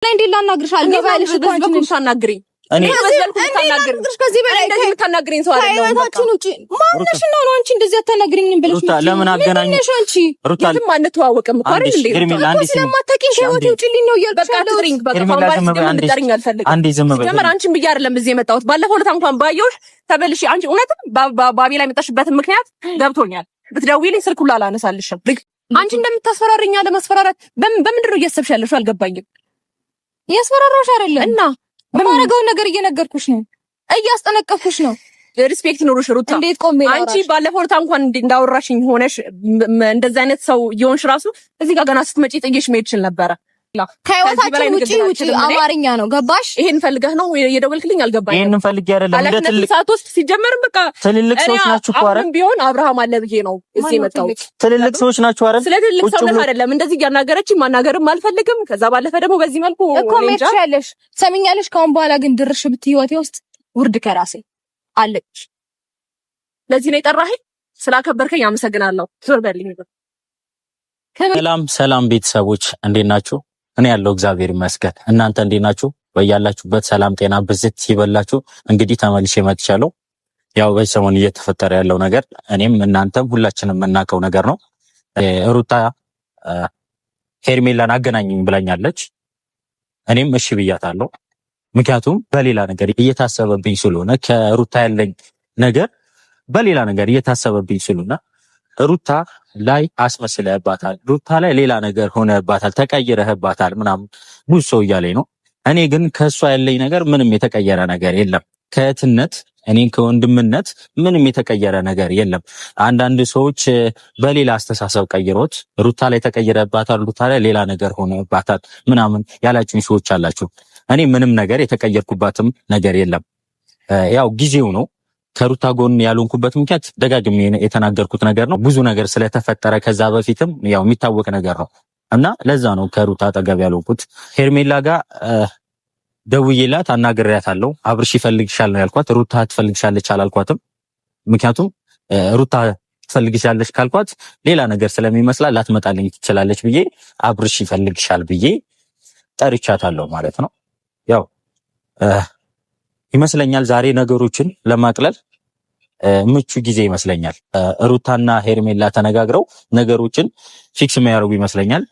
ላይ እንዴት ላናግርሽ? አልገባ ያለሽ እኮ አንቺ ነሽ። ታናግሪኝ እኔ ከዚህ በላይ እንደዚህ የምታናግሪኝ ሰው አይደለሁም። ከህይወታችን ውጪ ማነሽ እና ነው አንቺ እንደዚህ አታናግሪኝም ብለሽ ሩታ ለምን አገናኝ? አንቺ ሩታ የትም አንተዋወቅም እኮ አይደል እንዴ? አንዴ ስለማታውቂኝ ከህይወቴ ውጪልኝ ነው እያልኩሽ በቃ አትጥሪኝ። በቃ እንድጠሪኝ አልፈልግም። አንዴ ዝም በይ። ሲጀመር አንቺን ብዬ አይደለም እዚህ የመጣሁት። ባለፈው ዕለት እንኳን ባየሁሽ ተበልሽ አንቺ እውነትም ባቢ ላይ የመጣሽበትን ምክንያት ገብቶኛል። ብትደውይልኝ ስልክ ሁሉ አላነሳልሽም። አንቺ እንደምታስፈራሪኝ አለማስፈራራት በምንድን ነው እያሰብሽ ያለሽው? አልገባኝም። እያስፈራራሁሽ አይደለም እና የማደርገውን ነገር እየነገርኩሽ ነው፣ እያስጠነቀቅኩሽ ነው። respect ኖሮሽ ሩታ። እንዴት ቆሜ አንቺ ባለፈው ዕለት እንኳን እንዳወራሽኝ ሆነሽ እንደዚህ አይነት ሰው እየሆንሽ ራሱ እዚህ ጋር ገና ስትመጪ ጥዬሽ መሄድ እችል ነበረ። ከህይወታችን ውጪ ውጪ አማርኛ ነው ገባሽ? ይሄን ፈልገህ ነው የደወልክልኝ? አልገባኝም። ይሄንን ፈልጌ አይደለም። እንደ ትልቅ ሰዓት ውስጥ ሲጀመርም በቃ ትልልቅ ሰዎች ናችሁ እኮ አይደል? ቢሆን አብርሃም አለ ብዬ ነው እዚህ የመጣሁት። ትልልቅ ሰዎች ናችሁ አይደል? ስለ ትልልቅ ሰው አይደለም እንደዚህ እያናገረችኝ ማናገርም አልፈልግም። ከዛ ባለፈ ደግሞ በዚህ መልኩ እኮ መሄድ ትችያለሽ። ሰሚኛለሽ? ከአሁን በኋላ ግን ድርሽ ብትይ ህይወቴ ውስጥ ውርድ ከራሴ አለች። ለዚህ ነው የጠራኸኝ? ስላከበርከኝ አመሰግናለሁ። ዞር በልኝ። ሰላም ሰላም ቤተሰቦች እንዴት ናችሁ? እኔ ያለው እግዚአብሔር ይመስገን። እናንተ እንዴት ናችሁ? በያላችሁበት ሰላም ጤና ብዝት ይበላችሁ። እንግዲህ ተመልሼ መጥቻለሁ። ያው በዚህ ሰሞን እየተፈጠረ ያለው ነገር እኔም እናንተም ሁላችንም የምናውቀው ነገር ነው። ሩታ ሄርሜላን አገናኝኝ ብላኛለች። እኔም እሺ ብያታለሁ። ምክንያቱም በሌላ ነገር እየታሰበብኝ ስለሆነ ከሩታ ያለኝ ነገር በሌላ ነገር እየታሰበብኝ ስለሆነ ሩታ ላይ አስመስለህባታል፣ ሩታ ላይ ሌላ ነገር ሆነህባታል፣ ተቀይረህባታል ምናምን ብዙ ሰው እያለኝ ነው። እኔ ግን ከእሷ ያለኝ ነገር ምንም የተቀየረ ነገር የለም። ከእህትነት እኔን ከወንድምነት ምንም የተቀየረ ነገር የለም። አንዳንድ ሰዎች በሌላ አስተሳሰብ ቀይሮት ሩታ ላይ ተቀይረህባታል፣ ሩታ ላይ ሌላ ነገር ሆነህባታል ምናምን ያላችሁኝ ሰዎች አላችሁ። እኔ ምንም ነገር የተቀየርኩባትም ነገር የለም። ያው ጊዜው ነው። ከሩታ ጎን ያልሆንኩበት ምክንያት ደጋግሜ የተናገርኩት ነገር ነው። ብዙ ነገር ስለተፈጠረ ከዛ በፊትም ያው የሚታወቅ ነገር ነው እና ለዛ ነው ከሩታ አጠገብ ያልሆንኩት። ሄርሜላ ጋር ደውዬላት አናግሬያታለሁ። አብርሽ ይፈልግሻል ነው ያልኳት። ሩታ ትፈልግሻለች አላልኳትም። ምክንያቱም ሩታ ትፈልግሻለች ካልኳት ሌላ ነገር ስለሚመስላት ላትመጣልኝ ትችላለች ብዬ አብርሽ ይፈልግሻል ብዬ ጠርቻታለሁ ማለት ነው። ያው ይመስለኛል ዛሬ ነገሮችን ለማቅለል ምቹ ጊዜ ይመስለኛል። ሩታና ሄርሜላ ተነጋግረው ነገሮችን fix የሚያደርጉ ይመስለኛል፣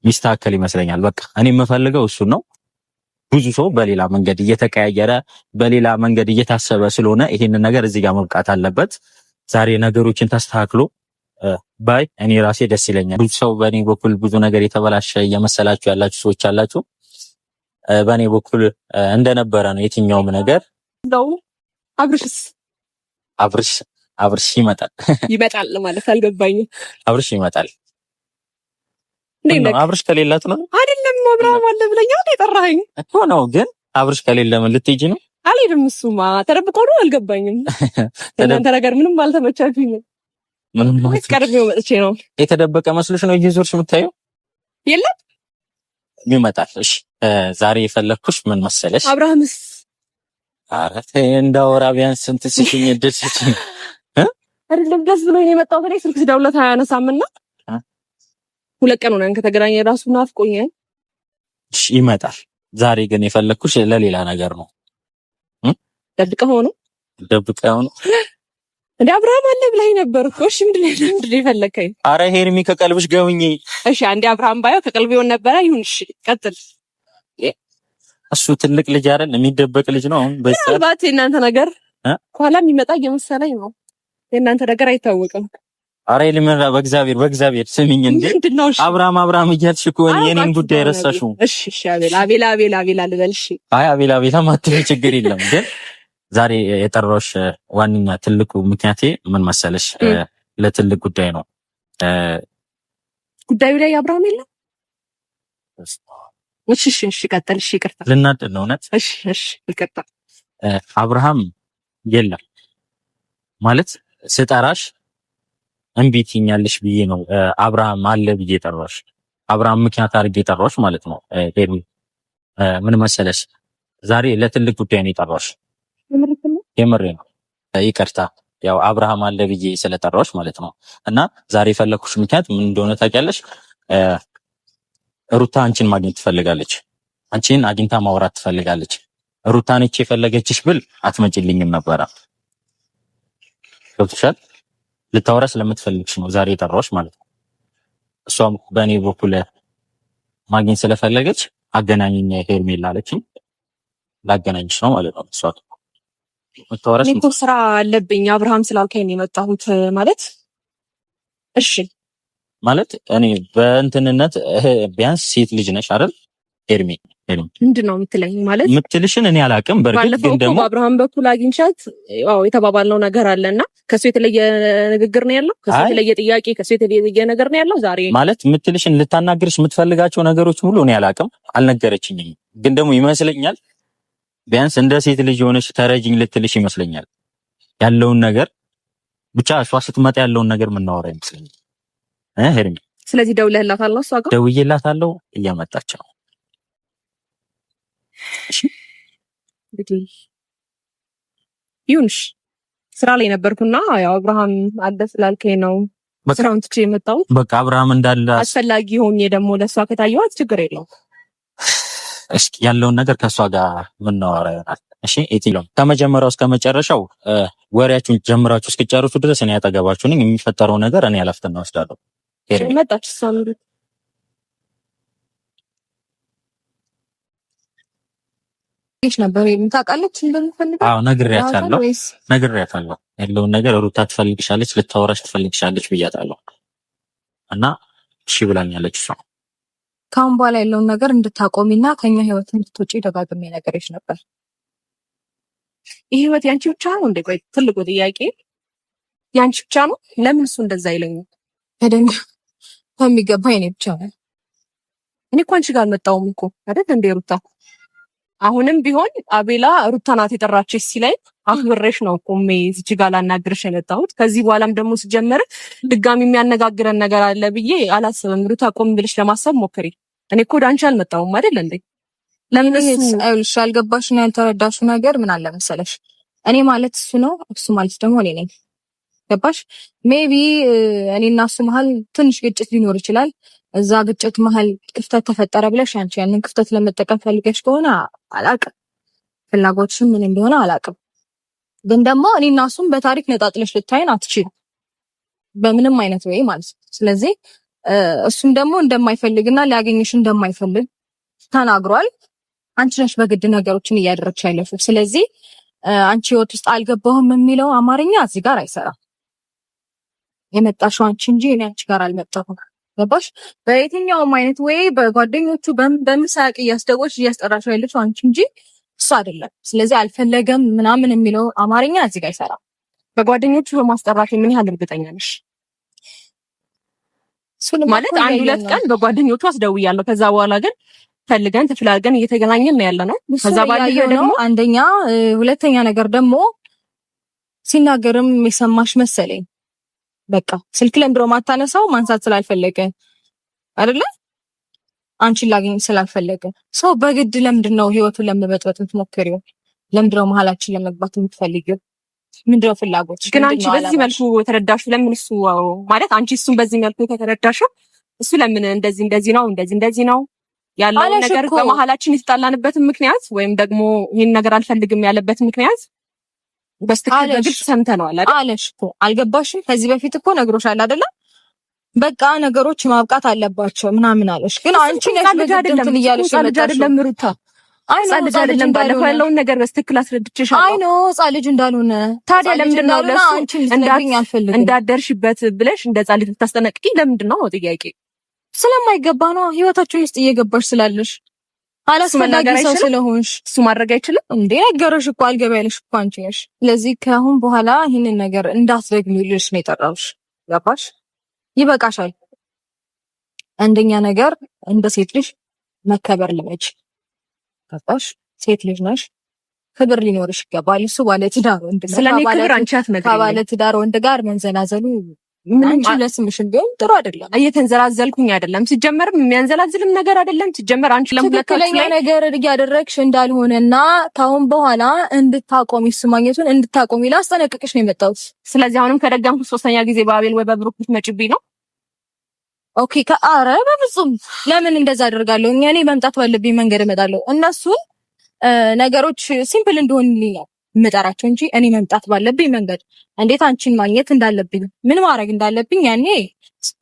ሚስተካከል ይመስለኛል። በቃ እኔ የምፈልገው እሱን ነው። ብዙ ሰው በሌላ መንገድ እየተቀያየረ በሌላ መንገድ እየታሰበ ስለሆነ ይሄንን ነገር እዚህ ጋር መብቃት አለበት። ዛሬ ነገሮችን ተስተካክሎ ባይ እኔ ራሴ ደስ ይለኛል። ብዙ ሰው በእኔ በኩል ብዙ ነገር የተበላሸ እየመሰላችሁ ያላችሁ ሰዎች አላችሁ። በእኔ በኩል እንደነበረ ነው የትኛውም ነገር። እንደው አብርሽስ አብርሽ አብርሽ ይመጣል ይመጣል ማለት አልገባኝም። አብርሽ ይመጣል። አብርሽ ከሌላት ነው አይደለም? አብርሃም አለ ብለኛ ነው የጠራኸኝ እኮ ነው። ግን አብርሽ ከሌለ ምን ልትሄጂ ነው? አልሄድም። እሱማ ተደብቆ ነው። አልገባኝም። እናንተ ነገር ምንም አልተመቻችኝም። ምንም ቀድሜው መጥቼ ነው። የተደበቀ መስሎሽ ነው እየዞርሽ የምታየው? የለም ይመጣል። እሺ ዛሬ የፈለግኩሽ ምን መሰለሽ? አብርሃምስ ኧረ ተይ እንዳወራ ቢያንስ ስንት ስጪኝ እድል ስጪኝ። አይደለም ደስ ብሎኝ ነው የመጣሁት። እኔ ስልክ ስደውልለት አያነሳምና ሁለት ቀን ሆነን ከተገናኘን ራሱ ናፍቆኛል። እሺ ይመጣል። ዛሬ ግን የፈለግኩሽ ለሌላ ነገር ነው። ደብቀህ ሆኖ ደብቀህ ሆኖ እንደ አብርሃም አለ ብላኝ ነበር እኮ። እሺ ምንድን ነው የፈለግከኝ? አረ ሄርሚ ከቀልብሽ ገውኝ። እሺ አንዴ አብርሃም ባየው ከቀልብ ይሆን ነበረ። ይሁን እሺ ቀጥል። እሱ ትልቅ ልጅ አይደል? የሚደበቅ ልጅ ነው። አሁን ምናልባት የእናንተ ነገር ኋላ የሚመጣ እየመሰለኝ ነው። የእናንተ ነገር አይታወቅም። አረ ልምራ፣ በእግዚአብሔር በእግዚአብሔር ስሚኝ እንዴ! አብርሃም አብርሃም እያልሽ እኮ የኔን ጉዳይ ረሳሽው። እሺ እሺ፣ አቤል አቤል አቤል አቤል አልበል። እሺ አይ አቤል አቤል አትበይ፣ ችግር የለም። ግን ዛሬ የጠራሁሽ ዋነኛ ትልቁ ምክንያቴ ምን መሰለሽ? ለትልቅ ጉዳይ ነው። ጉዳዩ ላይ አብርሃም የለም። እሺ እሺ እሺ፣ ቀጥል። እሺ ይቅርታ፣ ልናደድ ነው እውነት። እሺ እሺ፣ ይቅርታ። አብርሃም የለም ማለት ስጠራሽ እምቢ ትይኛለሽ ብዬ ነው አብርሃም አለ ብዬ ጠራሽ። አብርሃም ምክንያት አድርጌ ጠራሽ ማለት ነው። ሄርሚ ምን መሰለሽ፣ ዛሬ ለትልቅ ጉዳይ ነው የጠራሽ። የምሬ ነው። ይቅርታ ያው አብርሃም አለ ብዬ ስለጠራሽ ማለት ነው። እና ዛሬ የፈለኩሽ ምክንያት ምን እንደሆነ ታውቂያለሽ? ሩታ አንቺን ማግኘት ትፈልጋለች። አንቺን አግኝታ ማውራት ትፈልጋለች። ሩታ ነች የፈለገችሽ ብል አትመጭልኝም ነበረ። ገብቶሻል? ልታወራ ስለምትፈልግሽ ነው ዛሬ የጠራሁሽ ማለት ነው። እሷም በእኔ በኩል ማግኘት ስለፈለገች አገናኘኝ ሄርሜላ አለችኝ። ላገናኝሽ ነው ማለት ነው። እሷ እኔ እኮ ስራ አለብኝ አብርሃም ስላልከኝ ነው የመጣሁት። ማለት እሺ ማለት እኔ በእንትንነት ቢያንስ ሴት ልጅ ነሽ አይደል ሄርሜ ምንድን ነው የምትለኝ? ማለት የምትልሽን እኔ አላውቅም። በእርግጥ ግን ደግሞ በአብርሃም በኩል አግኝቻት ያው የተባባልነው ነገር አለና ከሱ የተለየ ንግግር ነው ያለው፣ ከሱ የተለየ ጥያቄ፣ ከሱ የተለየ ነገር ነው ያለው። ዛሬ ማለት የምትልሽን ልታናግርሽ የምትፈልጋቸው ነገሮች ሁሉ እኔ አላውቅም፣ አልነገረችኝም። ግን ደግሞ ይመስለኛል ቢያንስ እንደ ሴት ልጅ የሆነች ተረጅኝ ልትልሽ ይመስለኛል። ያለውን ነገር ብቻ እሷ ስትመጣ ያለውን ነገር የምናወራ ይመስለኛል ሄርሜ። ስለዚህ ደውለህላታል? እሷ ጋር ደውዬላታለሁ፣ እያመጣች ነው። እንግዲህ ይሁንሽ። ስራ ላይ ነበርኩና ያው አብርሃም አለ ስላልከኝ ነው ስራውን ትቼ የመጣሁት። በቃ አብርሃም እንዳለ አስፈላጊ ሆኜ ደግሞ ለእሷ ከታየኋት ችግር የለውም። እስኪ ያለውን ነገር ከእሷ ጋር የምናወራ ይሆናል። እሺ የትኛውም ከመጀመሪያው እስከ መጨረሻው ወሬያችሁን ጀምራችሁ እስክጨርሱ ድረስ እኔ አጠገባችሁ ነኝ። የሚፈጠረው ነገር እኔ ኃላፊነት እወስዳለሁ። መጣች እሷ ነበር ታውቃለች እንደምፈልግ። አዎ ነግሬያታለሁ፣ ነግሬያታለሁ ያለውን ነገር ሩታ ትፈልግሻለች፣ ልታወራሽ ትፈልግሻለች ብያታለሁ እና እሺ ብላኛለች እሷ። ከአሁን በኋላ ያለውን ነገር እንድታቆሚና ከኛ ህይወት እንድትወጪ ደጋግሜ ነገርሽ ነበር። ይህ ህይወት ያንቺ ብቻ ነው እንዴ? ቆይ ትልቁ ጥያቄ ያንቺ ብቻ ነው? ለምን እሱ እንደዛ ይለኛል? በደንብ በሚገባ የኔ ብቻ ነው። እኔ እኮ አንቺ ጋር አልመጣሁም እኮ አይደል እንዴ ሩታ? አሁንም ቢሆን አቤላ ሩታ ናት የጠራችሽ ሲለኝ አክብሬሽ ነው ቆሜ እዚህ ጋር ላናግርሽ የመጣሁት። ከዚህ በኋላም ደግሞ ስጀምር ድጋሚ የሚያነጋግረን ነገር አለ ብዬ አላስብም። ሩታ ቆም ብለሽ ለማሰብ ሞክሪ። እኔ እኮ ወደ አንቺ አልመጣሁም አይደል እንዴ? ለምን እሱ ያልገባሽ እና ያልተረዳሽው ነገር ምን አለ መሰለሽ፣ እኔ ማለት እሱ ነው፣ እሱ ማለት ደግሞ እኔ ነኝ። ገባሽ? maybe እኔና እሱ መሀል ትንሽ ግጭት ሊኖር ይችላል። እዛ ግጭት መሀል ክፍተት ተፈጠረ ብለሽ አንቺ ያንን ክፍተት ለመጠቀም ፈልገሽ ከሆነ አላቅም፣ ፍላጎትሽም ምን እንደሆነ አላቅም። ግን ደግሞ እኔና እሱም በታሪክ ነጣጥለሽ ልታይን አትችልም፣ በምንም አይነት ወይ ማለት ነው። ስለዚህ እሱም ደግሞ እንደማይፈልግና ሊያገኝሽ እንደማይፈልግ ተናግሯል። አንቺ ነሽ በግድ ነገሮችን እያደረግሽ ያለሽው። ስለዚህ አንቺ ህይወት ውስጥ አልገባሁም የሚለው አማርኛ እዚህ ጋር አይሰራም። የመጣሽው አንቺ እንጂ እኔ አንቺ ጋር አልመጣሁም። ገባሽ? በየትኛውም አይነት ወይ በጓደኞቹ በምሳቅ እያስደወልሽ እያስጠራሽው ያለሽው አንቺ እንጂ እሱ አይደለም። ስለዚህ አልፈለገም ምናምን የሚለው አማርኛ እዚህ ጋር አይሰራም። በጓደኞቹ በማስጠራት ምን ያህል እርግጠኛ ነሽ? ማለት አንድ ሁለት ቀን በጓደኞቹ አስደውያለሁ። ከዛ በኋላ ግን ፈልገን ተፈላልገን እየተገናኘን ነው ያለ ነው። ከዛ ባለፈ ደግሞ አንደኛ፣ ሁለተኛ ነገር ደግሞ ሲናገርም የሰማሽ መሰለኝ። በቃ ስልክ ለምንድን ነው ማታነሳው? ማንሳት ስላልፈለገ አይደለ? አንቺን ላገኝ ስላልፈለገ ሰው በግድ ለምንድን ነው ህይወቱን ለመበጥበጥ የምትሞክሪው? ለምንድን ነው መሀላችን ለመግባት የምትፈልጊው? ምንድን ነው ፍላጎት? ግን አንቺ በዚህ መልኩ የተረዳሽው ለምን እሱ ማለት አንቺ እሱን በዚህ መልኩ ከተረዳሽው እሱ ለምን እንደዚህ እንደዚህ ነው እንደዚህ እንደዚህ ነው ያለውን ነገር በመሀላችን የተጣላንበትን ምክንያት ወይም ደግሞ ይህን ነገር አልፈልግም ያለበት ምክንያት በስትክክል በግልጽ ሰምተነዋል አይደል? አለሽ እኮ አልገባሽም? ከዚህ በፊት እኮ ነግሮሻል አይደለ? በቃ ነገሮች ማብቃት አለባቸው ምናምን አለሽ። ግን አንቺ ነሽ በግድ እንትን እያለሽ ልጅ አይደለም ሩታ፣ ሕፃን ልጅ አይደለም። ባለፈው ያለውን ነገር በስትክክል አስረድቼሻለሁ። አይ no ሕፃን ልጅ እንዳልሆነ ታዲያ ለምንድን ነው ለእሱ እንዳደርሽበት ብለሽ እንደ ሕፃን ልጅ ልታስጠነቅቂኝ ለምንድን ነው ጥያቄ? ስለማይገባ ነው። ህይወታችን ውስጥ እየገባሽ ስላለሽ አላስፈላጊ ሰው ስለሆንሽ እሱ ማድረግ አይችልም እንዴ? ነገረሽ እኮ አልገባ ያለሽ እኮ አንቺ ነሽ። ስለዚህ ከአሁን በኋላ ይህንን ነገር እንዳትደግሚልሽ ነው የጠራሁሽ። ገባሽ? ይበቃሻል። አንደኛ ነገር እንደ ሴት ልጅ መከበር ልመጅ። ገባሽ? ሴት ልጅ ነሽ፣ ክብር ሊኖርሽ ይገባል። እሱ ባለ ትዳር ወንድ ነው። ስለኔ ክብር አንቺ አትነግሪኝም። ከባለ ትዳር ወንድ ጋር መንዘላዘሉ አንቺ ለስምሽም ቢሆን ጥሩ አይደለም። እየተንዘላዘልኩኝ አይደለም። ሲጀመርም የሚያንዘላዝልም ነገር አይደለም። ሲጀመር አንቺ ትክክለኛ ነገር እያደረግሽ እንዳልሆነና ከአሁን በኋላ እንድታቆሚ እሱ ማግኘቱን እንድታቆሚ ላስጠነቅቅሽ ነው የመጣሁት። ስለዚህ አሁንም ከደገምኩ ሶስተኛ ጊዜ በአቤል ወይ በብሩክ ብትመጪብኝ ነው። Okay። ከአረ በፍጹም ለምን እንደዛ አደርጋለሁ? እኔ መምጣት ባለብኝ መንገድ እመጣለሁ። እነሱ ነገሮች simple እንደሆንልኝ ነው የምጠራቸው እንጂ እኔ መምጣት ባለብኝ መንገድ እንዴት አንቺን ማግኘት እንዳለብኝ ምን ማድረግ እንዳለብኝ ያኔ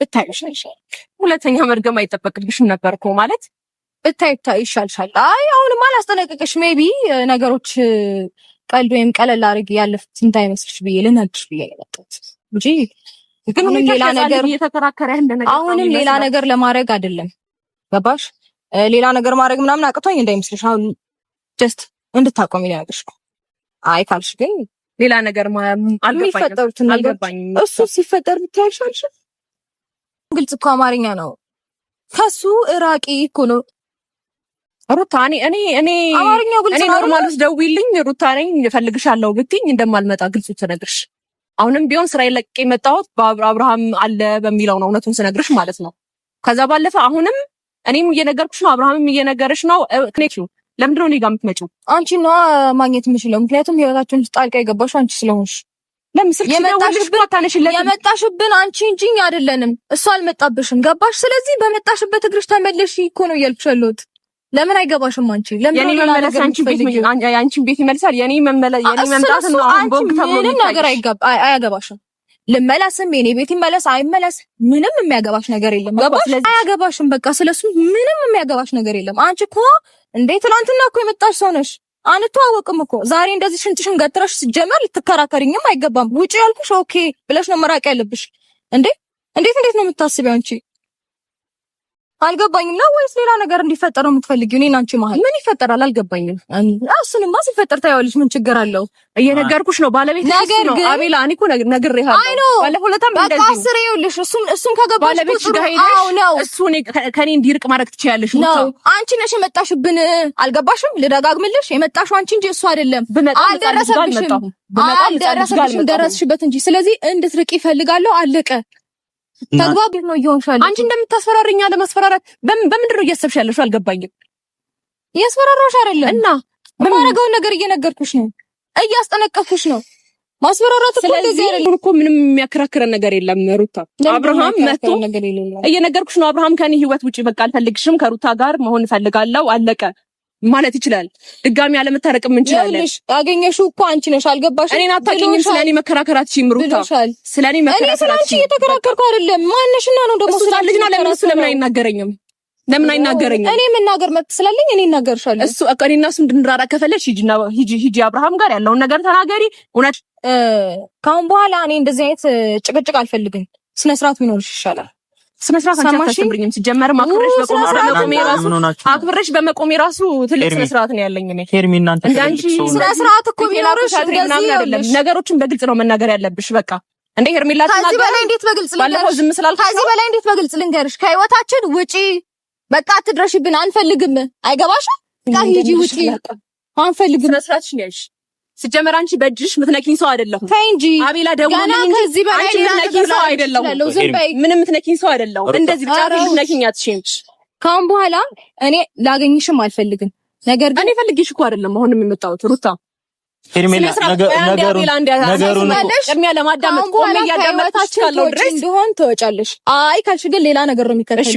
ብታይ ይሻልሻል። ሁለተኛ መድገም አይጠበቅብሽም ነበር እኮ ማለት ብታይ ይሻልሻል። አይ አሁንማ አላስጠነቅቅሽ፣ maybe ነገሮች ቀልድ ወይም ቀለል አድርጌ ያለፉት እንዳይመስልሽ ብዬ ልነግርሽ ብዬ ነው የመጣሁት እንጂ ግን ሌላ ነገር እየተከራከረ ያለ ነገር አሁንም ሌላ ነገር ለማድረግ አይደለም። ገባሽ? ሌላ ነገር ማድረግ ምናምን አቅቶኝ እንዳይመስልሽ። አሁን just እንድታቆሚ ልነግርሽ ነው። አይ ካልሽ ግን ሌላ ነገር የሚፈጠሩትን ነገር እሱ ሲፈጠር ብታይሽ አልሽ። ግልጽ እኮ አማርኛ ነው። ከሱ እራቂ እኮ ነው ሩታ። እኔ እኔ እኔ አማርኛው ግልጽ እኔ ነው። normal ውስጥ ደውዪልኝ ሩታ ነኝ እፈልግሻለሁ ብትይኝ እንደማልመጣ ግልጽ ትነግርሽ። አሁንም ቢሆን ስራ ለቅቄ የመጣሁት በአብርሃም አለ በሚለው ነው፣ እውነቱን ስነግርሽ ማለት ነው። ከዛ ባለፈ አሁንም እኔም እየነገርኩሽ ነው፣ አብርሃምም እየነገርሽ ነው። ለምንድን ነው እኔ ጋር የምትመጪው? አንቺ ነዋ ማግኘት የምችለው፣ ምክንያቱም ህይወታችን ውስጥ ጣልቃ የገባሽው አንቺ ስለሆንሽ። ለምን ስልክ ሲደውልልሽ እኮ አታነሺለትም? የመጣሽብን አንቺ እንጂ እኛ አይደለንም። እሱ አልመጣብሽም፣ ገባሽ? ስለዚህ በመጣሽበት እግርሽ ተመለሽ እኮ ነው እያልኩሽ ያለሁት። ለምን አይገባሽም? አንቺ ለምን የኔ መመለስ አንቺን ቤት ይመልሳል? የኔ መመለስ የኔ መምጣት ነው አሁን ቦግ ተብሎ ምንም ነገር አያገባሽም። ልመለስም የኔ ቤት ይመለስ አይመለስ ምንም የሚያገባሽ ነገር የለም። ገባሽ? አያገባሽም። በቃ ስለሱ ምንም የሚያገባሽ ነገር የለም። አንቺ እኮ እንዴ ትናንትና እኮ የመጣሽ ሰው ነሽ። አንተዋወቅም እኮ ዛሬ እንደዚህ ሽንጥሽን ገትረሽ ሲጀመር ልትከራከሪኝም አይገባም። ውጪ ያልኩሽ okay ብለሽ ነው መራቅ ያለብሽ። እንዴ እንዴት እንዴት ነው የምታስቢው አንቺ? አልገባኝም ነው ወይስ ሌላ ነገር እንዲፈጠር ነው የምትፈልጊው? እኔና አንቺ መሀል ምን ይፈጠራል? አልገባኝም። እሱንማ ሲፈጠር ታየዋለሽ። ምን ችግር አለው? እየነገርኩሽ ነው። ባለቤት ነገር ነው ግን አቤላ። እኔ እኮ ነግሬሃለሁ። ባለፈው ዕለታም በቃ እንደዚሁ አስሬ ይኸውልሽ፣ እሱን ከገባሽ ባለቤትሽ ጥሩ ጋር ሄደሽ አዎ ነው እሱ ከኔ እንዲርቅ ማድረግ ትችያለሽ። ነው አንቺ ነሽ የመጣሽብን። አልገባሽም? ልደጋግምልሽ፣ የመጣሽው አንቺ እንጂ እሱ አይደለም። አልደረሰብሽም፣ አልደረሰብሽም፣ ደረስሽበት እንጂ። ስለዚህ እንድትርቂ እፈልጋለሁ። አለቀ። ተግባብ ነው እየሆንሽ ያለሽው። አንቺ እንደምታስፈራሪኝ ለማስፈራራት በምንድን ነው እያሰብሽ ያለሽው? አልገባኝም። እያስፈራራሽ አይደለም እና የማደርገውን ነገር እየነገርኩሽ ነው፣ እያስጠነቀቅኩሽ ነው። ማስፈራራት እኮ እንደዚህ አይደለም እኮ ምንም የሚያከራክረን ነገር የለም ሩታ። አብርሃም መጥቶ እየነገርኩሽ ነው። አብርሃም ከኔ ህይወት ውጪ በቃ አልፈልግሽም፣ ከሩታ ጋር መሆን እፈልጋለሁ፣ አለቀ ማለት ይችላል። ድጋሚ አለመታረቅም እንችላለን። ይኸውልሽ ያገኘሽው እኮ አንቺ ነሽ። አልገባሽም? እኔን አታውቂኝም። ስለኔ መከራከር አትችይም ሩታ። ስለኔ እኔ ስለአንቺ እየተከራከርኩ አይደለም። ማነሽና ነው ደግሞ እሱ ልጅ ነው። ለምን እሱ ለምን አይናገረኝም? ለምን አይናገረኝም? እኔ መናገር መብት ስላለኝ እኔ እናገርሻለሁ። እሱ እኔና እሱ እንድንራራቅ ከፈለግሽ ሂጂና ሂጂ ሂጂ አብርሃም ጋር ያለውን ነገር ተናገሪ። እውነት ከአሁን በኋላ እኔ እንደዚህ አይነት ጭቅጭቅ አልፈልግም። ስነ ስርዓት ቢኖርሽ ይሻላል። ስነ ስርዓት አንቺ አታስተምሪኝም። ሲጀመር አክብሬሽ አክብሬሽ በመቆሜ ራሱ ትልቅ ስነ ስርዓት ነው ያለኝ እኔ። ሄርሚ እናንተ እንዳንቺ ስነ ስርዓት እኮ ቢኖርሽ እንደዚህ አይደለም። ነገሮችን በግልጽ ነው መናገር ያለብሽ። በቃ እንደ ሄርሜላ ከዚህ በላይ እንዴት በግልጽ ልንገርሽ? ባለፈው ዝም ስላልኩሽ ከዚህ በላይ እንዴት በግልጽ ልንገርሽ? ከህይወታችን ውጪ በቃ አትድረሽብን፣ አንፈልግም። አይገባሽም? በቃ ሂጂ ውጪ፣ አንፈልግም። ስነ ስርዓትሽን ያዥ። ሲጀመር አንቺ በእጅሽ ምትነኪኝ ሰው አይደለሁም። ተይ እንጂ አቤላ ደውሎልኝ ከዚህ በላይ አንቺ ምትነኪኝ ሰው አይደለሁም። ዝም በይ። ምንም ምትነኪኝ ሰው አይደለሁም። እንደዚህ ብቻ ልትነኪኝ አትችይም። ከአሁን በኋላ እኔ ላገኝሽም አልፈልግም። ነገር ግን እኔ ፈልጌሽ እኮ አይደለም አሁንም የመጣሁት ሩታ። ሄርሜላ ነገሩን ቅድሚያ ለማዳመጥ ቆሜ እያዳመጥኩሽ ካለው ድረስ እንደሆን ትወጫለሽ። አይ ካልሽ ግን ሌላ ነገር ነው የሚከተልሽ።